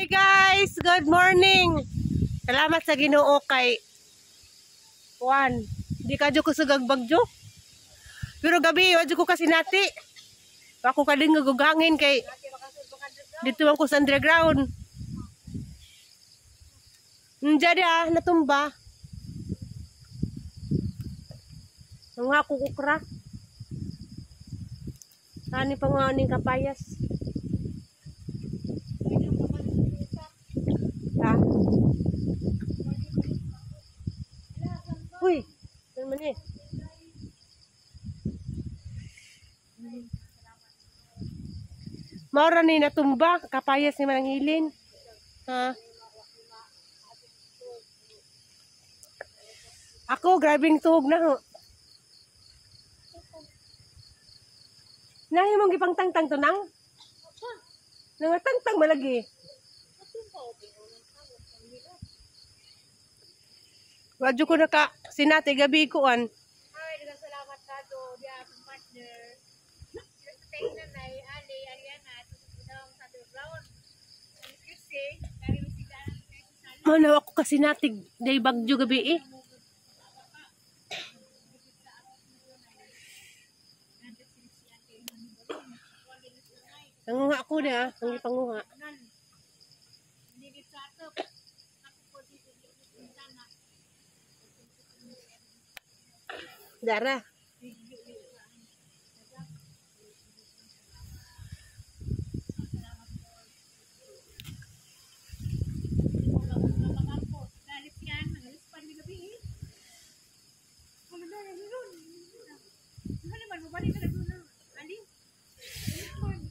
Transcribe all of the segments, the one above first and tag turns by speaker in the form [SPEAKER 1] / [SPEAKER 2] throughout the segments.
[SPEAKER 1] Hey guys, good morning. Salamat sa Ginoo kay Juan. Di ka ko sa gagbagyo. Pero gabi, wa ko kasi nati. Ako ka din gugangin kay dito man ko sa underground. Nandiyan ah, natumba. Mga kukukra. Saan pa nga aning kapayas? Ha? Uy, ano man eh? Maura ni natumba, kapayas ni mananghilin. Ha? Ako, grabing tuhog na ho. Nahi mong gipangtangtang to nang? Nangatangtang malagi. Wadyo ko naka sinate gabi kuan.
[SPEAKER 2] Ay, salamat kado di akong partner. Sa nanay Ali Ariana sa underground. Kasi
[SPEAKER 1] Manaw ako kasi natig day bagyo gabi eh. Nanguha ako na, ang ipanguha. Dara.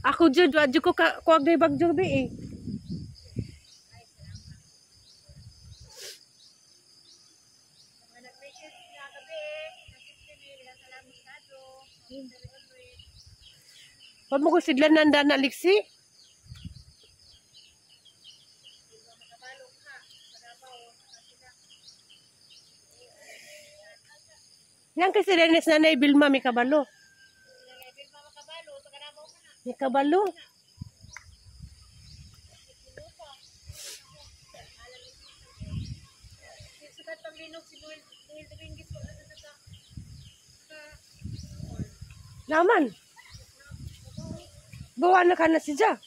[SPEAKER 1] Ako jud, wadyo ko kuwag na bagyo gabi eh. Wag mo ko sidlan nanda na liksi. Yang kasi Renes nanay Bilma may kabalo. May kabalo. Naman. Bawa na ka na siya.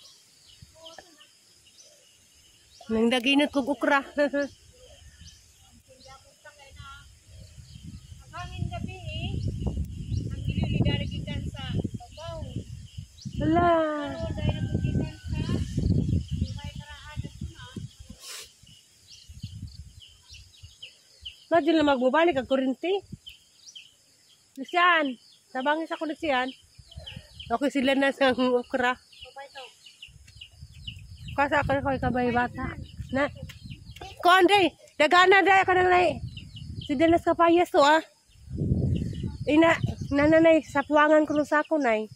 [SPEAKER 1] Nang daginot kog ukra.
[SPEAKER 2] Ang hangin gabi eh. Ang gilili-darigikan sa babaw.
[SPEAKER 1] Wala.
[SPEAKER 2] Pero dahil napugitan sa may karaan na suna.
[SPEAKER 1] Madyo na magbabalik ang kurente. Lucian, tabangin sa Lucian. Okay sila na sa okra. Kasa ako ko kabay bata. Na. Konde, dagana dai ka na nay. Si Dennis kapayas to ah. Ina nananay sa puangan ko sa ako nay.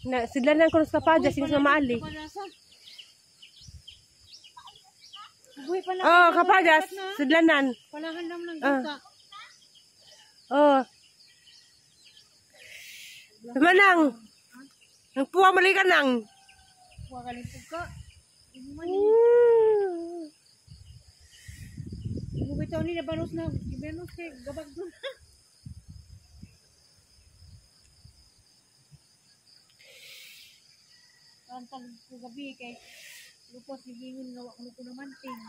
[SPEAKER 1] Na sila nang krus kapadya sing sa maali. Oh, kapadya sidlanan.
[SPEAKER 2] Palahan lang ng duta.
[SPEAKER 1] Oh. Manang. Ang puwa mali ka nang.
[SPEAKER 2] Puwa ka nito ka. Imo bitaw ni nabalos na gibenos kay gabag dun. Antang ko gabi kay lupos gigingon nga wa kuno namanting.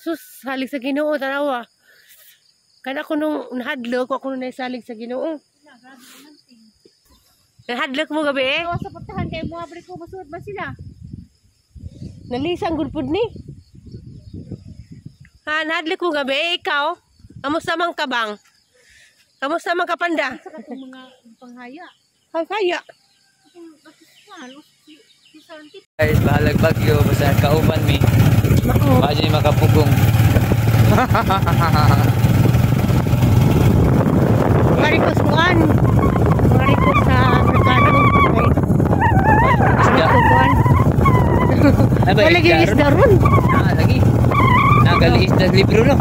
[SPEAKER 1] Sus, salig sa Ginoo tanawa. Kana ko nung nahadlok, ako nung naisalig sa Ginoo. Nahadlok mo gabi eh?
[SPEAKER 2] Oo, sa pagtahan kay mo abre ko masuot ba sila?
[SPEAKER 1] Nalisang gulpod ni. Ha, nahadlok mo gabi eh, ikaw? Kamusta man ka bang? Kamusta man ka panda?
[SPEAKER 2] Sa katong mga panghaya.
[SPEAKER 1] Panghaya?
[SPEAKER 3] Guys, bahalag bagyo, basta kauban mi. Baka dyan makapugong.
[SPEAKER 1] Marikos kuan. Marikos sa Merkado.
[SPEAKER 3] Isda.
[SPEAKER 1] Wala lagi isda ron.
[SPEAKER 3] Ah, lagi. Nagali isda libro no.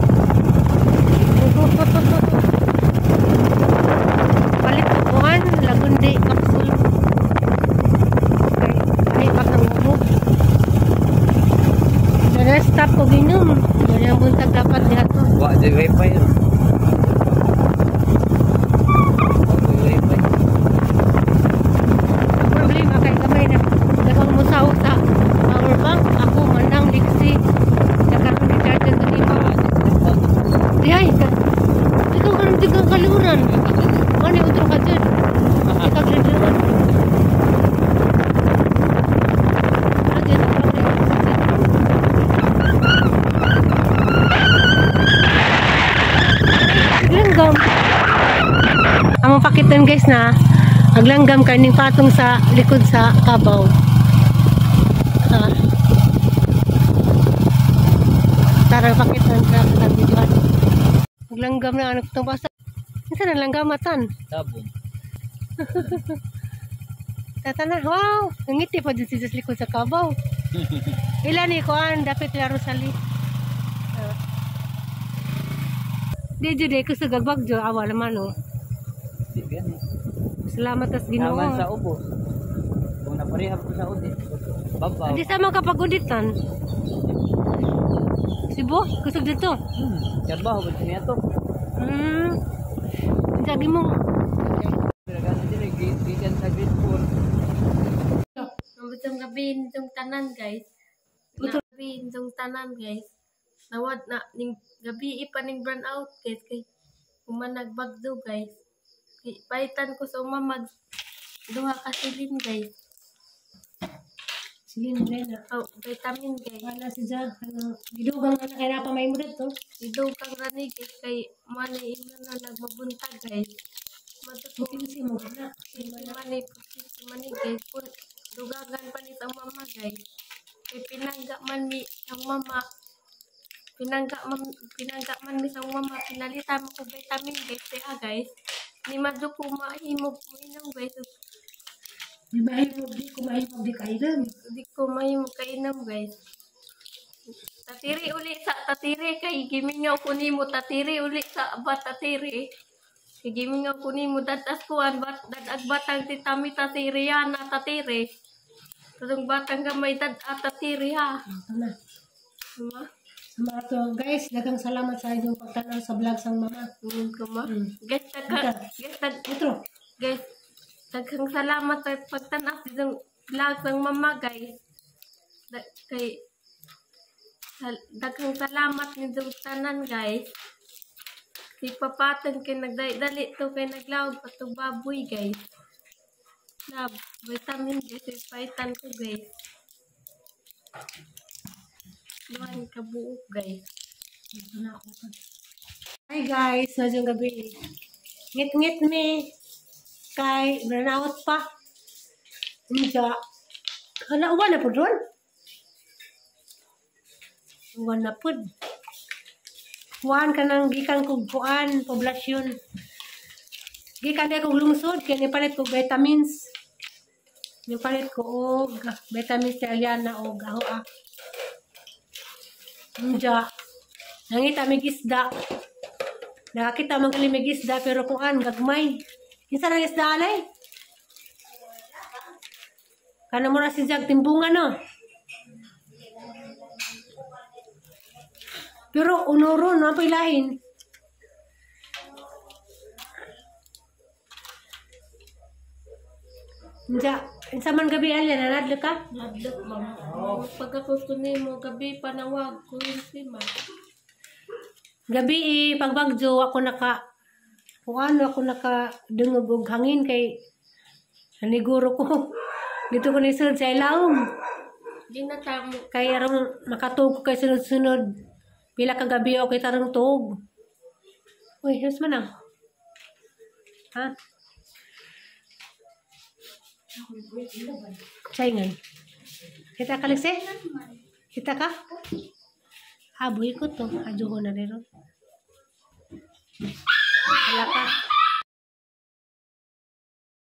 [SPEAKER 1] Palit ko kuan, Lagundi kapsul. Ay, pa kang ubo. Ganyan buntag dapat diha to.
[SPEAKER 3] Wa jud wifi. Wifi.
[SPEAKER 1] Ang problema kay gamay na daghang musaw sa power bank. Ako manang liksi. Nakaroon ni charger sa nimo. Dihay ka. Ikaw karon tigang kaluran. Mani utro ka dyan. Ikaw graduan. Langgam. Among pakitan guys na aglanggam kaning patong sa likod sa kabaw. Tara pakitan sa videoan. Aglanggam na anak itong basa. Isa na langgamatan.
[SPEAKER 3] Sabon.
[SPEAKER 1] Tata na, wow! Nangiti pa dyan siya sa likod sa kabaw. Ilan ni kuan dapat la Rosalie. Di jud ko sa gagbagyo awa naman oh.
[SPEAKER 3] Di gani.
[SPEAKER 1] Salamat tas Ginoo.
[SPEAKER 3] Naman sa ubos. Kung naparehab ko sa udit. Babaw.
[SPEAKER 1] Di sama kapag uditan. Sibo, kusog dito.
[SPEAKER 3] Trabaho ba niya to?
[SPEAKER 1] Sabi mo.
[SPEAKER 3] Gikan sa grade 4.
[SPEAKER 4] Mabutong gabi nitong tanan guys. Gabi nitong tanan guys. Nawad na ning gabi ipa ning burn out guys kay human nagbagdo guys. Kay paitan ko sa umamag duha ka silin guys.
[SPEAKER 1] Silin na.
[SPEAKER 4] Oh, vitamin guys.
[SPEAKER 1] Wala si Ja. Ano, gidugang na kay napa may mo dito.
[SPEAKER 4] Gidugang rani guys kay mani imo na nagmabuntag guys. Matuto
[SPEAKER 1] Kasi mo na.
[SPEAKER 4] mani mani guys pun dugagan pa ni sa mama guys. Kay pinangga man mi ang mama. Pinangga man mi sa mama pinalitan mo ko vitamin guys kaya guys. Ni madto ko mahimog mainom guys.
[SPEAKER 1] Di mahimog di ko mahimog di kainom.
[SPEAKER 4] Di ko mahimog kainom guys. Tatiri uli sa tatiri kay gimingaw ko nimo tatiri uli sa bat tatiri. Kay gimingaw ko nimo dadas kuan bat dadag batang ti tami tatiri yana tatiri. Tudong batang gamay dad tatiri ha.
[SPEAKER 1] Ito na.
[SPEAKER 4] Ma.
[SPEAKER 1] Sa mga to, guys, daghang salamat sa inyong pagtanaw sa vlog sang mama.
[SPEAKER 4] Kuma. Guys,
[SPEAKER 1] Otro.
[SPEAKER 4] Guys, daghang salamat sa pagtanaw sa inyong vlog sang mama guys. Kay daghang salamat ninyong tanan guys. Si papatan kay nagdali to kay naglawag patong baboy guys. Na vitamin guys, paitan ko guys. Duhan ka buok guys.
[SPEAKER 1] Ito na ako. Hi guys, madyong gabi. Ngit-ngit mi kay burnout pa. Unja. Hala, uwan na pud ron. Uwan na pud. Kuan ka nang gikan kog kuan, poblasyon. Gikan di kog lungsod kay nipalit kog vitamins. Nipalit ko og vitamins ni Aliana og ahoa. Unja. Nangita mig isda. Nakakita man gali mig isda pero kuan gagmay. Kinsa nang isda alay? Kana mo ra si Jag timbungan no. Pero unoro no pa ilahin. Unja, unsa man gabi alya nanadlok ka?
[SPEAKER 4] Nadlok ma'am. Pagkakusto nimo gabi panawag ko si ma'am.
[SPEAKER 1] Gabi pagbagyo ako naka kuan ako naka dungog og hangin kay naniguro ko. Dito ko ni sulod sa ilawom.
[SPEAKER 4] Di na tamo
[SPEAKER 1] Kay aron makatuog ko kay sunod-sunod. Pila ka gabi ako kay tarong tuog. Uy, hus man ah. Ha? Saingan. Kita ka, Lexie? Kita ka? Aboy ko to. Adyo ko na rin. Wala ka.